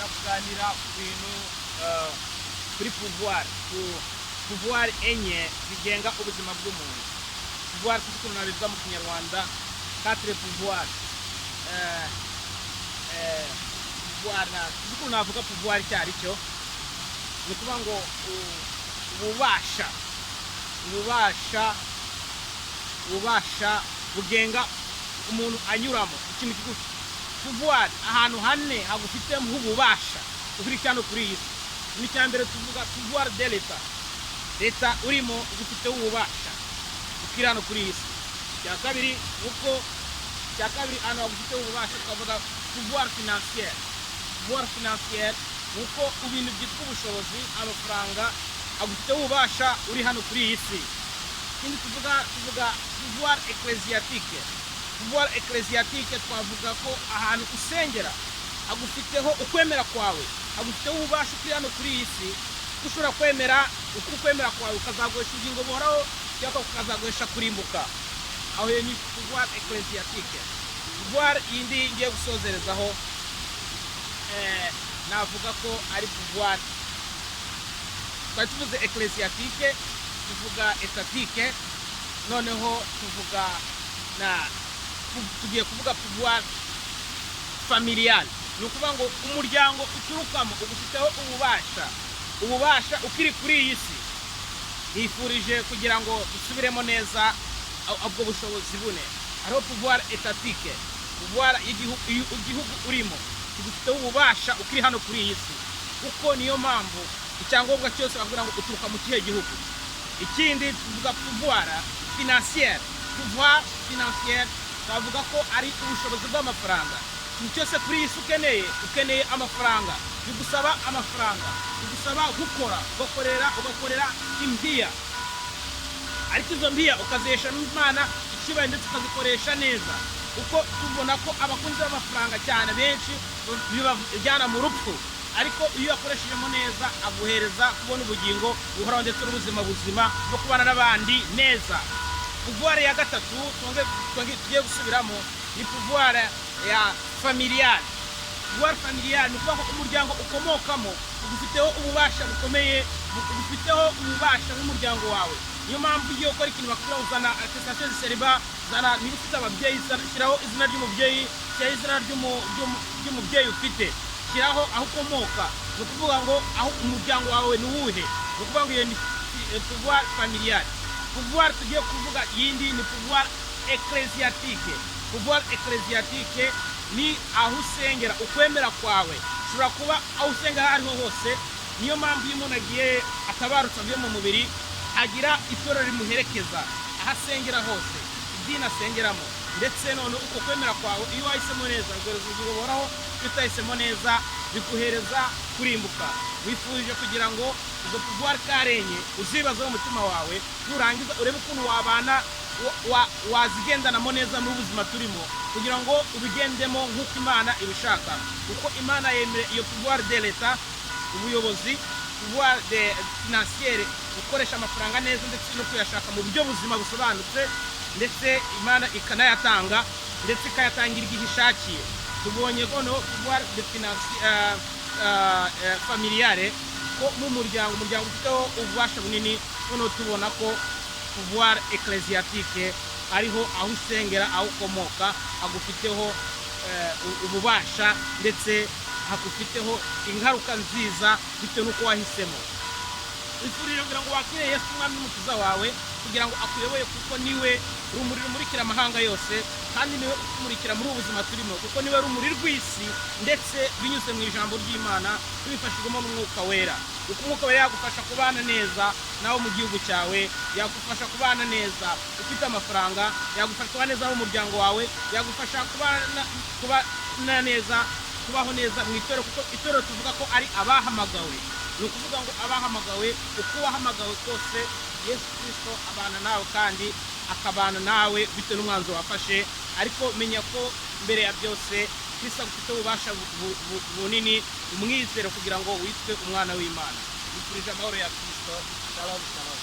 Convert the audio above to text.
Ndashaka kuganira ku bintu kuri pouvoir, ku pouvoir enye zigenga ubuzima bw'umuntu. Pouvoir, sinzi ukuntu nabivuga mu Kinyarwanda. Quatre pouvoir, pouvoir na sinzi ukuntu navuga pouvoir icyo ari cyo. Ni ukuvuga ngo ububasha bugenga umuntu anyuramo. Ikintu kigufi, pouvoir, ahantu hane hagufitemo ububasha uri hano kuri iyi si. Ni icya mbere tuvuga pouvoir de l'État, leta urimo igufiteho ububasha ukiri hano kuri iyi si. Icya kabiri, uko icya kabiri ahantu hagufiteho ububasha, twavuga pouvoir financier. Pouvoir financier ni uko ibintu byitwa ubushobozi, amafaranga, agufiteho ububasha uri hano kuri iyi si. Ikindi tuvuga pouvoir ecclésiastique. Pouvoir ecclésiastique, twavuga ko ahantu usengera agufiteho, ukwemera kwawe agufiteho ububasha uri hano kuri iyi si, ko ushobora kwemera uko ukwemera kwawe ukazaguhesha ubugingo buhoraho cyangwa ukazaguhesha kurimbuka. Aho iyo ni pouvoir ecclésiastique. Pouvoir yindi ngiye gusozerezaho, navuga ko ari pouvoir, twari tuvuze ecclésiastique, tuvuga étatique, noneho tuvuga na tugiye kuvuga pouvoir familial. Ni ukuvuga ngo umuryango uturukamo ugufiteho ububasha ukiri kuri iyi si. Nifurije kugira ngo dusubiremo neza ubwo bushobozi bune. Hariho pouvoir étatique, pouvoir y'igihugu, igihugu urimo kigufiteho ububasha ukiri hano kuri iyi si, kuko niyo mpamvu icyangombwa cyose bakubwira ngo uturuka mu kihe gihugu. Ikindi tuvuga pouvoir financier. Pouvoir financier twavuga ko ari ubushobozi bw'amafaranga. Ikintu cyose kuri iyi si ukeneye, ukeneye amafaranga, bigusaba amafaranga, bigusaba gukora, ugakorera impiya, ariko izo mpiya ukazihesha Imana icyubahiro ndetse ukazikoresha neza, kuko tubona ko abakunzi b'amafaranga cyane benshi bibajyana mu rupfu, ariko iyo uyakoreshejemo neza aguhereza kubona ubugingo buhoraho ndetse n'ubuzima buzima no kubana n'abandi neza. Pouvoir ya gatatu tugiye gusubiramo ni pouvoir ya familial. Pouvoir familial ni ukuvuga ngo umuryango ukomokamo ugufiteho ububasha bukomeye, ugufiteho ububasha nk'umuryango wawe. Niyo mpamvu ugiye gukora ikintu bakubwira ngo zana attestation de célibat, zana niba ufite ababyeyi, shyiraho izina ry'umubyeyi, shyiraho izina ry'umubyeyi ufite, shyiraho aho ukomoka. Ni ukuvuga ngo aho umuryango wawe ni uwuhe? Ni ukuvuga ngo iyo ni pouvoir familial. Pouvoir tugiye kuvuga yindi ni pouvoir ecclésiastique. Pouvoir ecclésiastique ni aho usengera, ukwemera kwawe. Ushobora kuba aho usengera aho ariho hose. Niyo mpamvu iyo umuntu agiye atabarutse, avuye mu mubiri, agira itorero rimuherekeza aho asengera hose, idini asengeramo. Ndetse none uko kwemera kwawe, iyo wahisemo neza biguhereza ubugingo buhoraho, iyo utahisemo neza biguhereza kurimbuka. Wifurije kugira ngo izo pouvoir karenye uzibazeho umutima wawe, nurangiza urebe ukuntu wabana wazigendanamo neza mu buzima turimo, kugira ngo ubigendemo nk'uko Imana ibishaka, kuko Imana yemera iyo pouvoir de l'État, ubuyobozi, pouvoir de financière, gukoresha amafaranga neza ndetse no kuyashaka mu buryo buzima busobanutse, ndetse Imana ikanayatanga, ndetse ikayatangira igihe ishakiye. Tubonye noneho pouvoir de financière familiale, ko mu muryango, umuryango ufiteho ububasha bunini. Noneho tubona ko pouvoir ecclésiastique ariho aho usengera, aho ukomoka agufiteho ububasha, ndetse hagufiteho ingaruka nziza bitewe n'uko wahisemo. Wifurije kugira ngo wakire Yesu Umwami n'Umukiza wawe, kugira ngo akuyoboye, kuko niwe rumuri rumurikira amahanga yose, kandi niwe utumurikira muri ubu buzima turimo, kuko niwe rumuri rw'isi, ndetse binyuze mu ijambo ry'Imana, tubifashijwemo n'Umwuka Wera, kuko Umwuka Wera yagufasha kubana neza nawe mu gihugu cyawe, yagufasha kubana neza ufite amafaranga, yagufasha kubana neza n'umuryango wawe, yagufasha kubana neza, kubaho neza mu itorero, kuko itorero tuvuga ko ari abahamagawe. Ni ukuvuga ngo abahamagawe, uko wahamagawe kose, Yesu Kirisito abana nawe kandi akabana nawe bitewe n'umwanzuro wafashe. Ariko menya ko mbere ya byose Kirisito agufite ububasha bunini, umwizere kugira ngo witwe umwana w'Imana. Nifurije amahoro ya Kirisito. Shalom, shalom.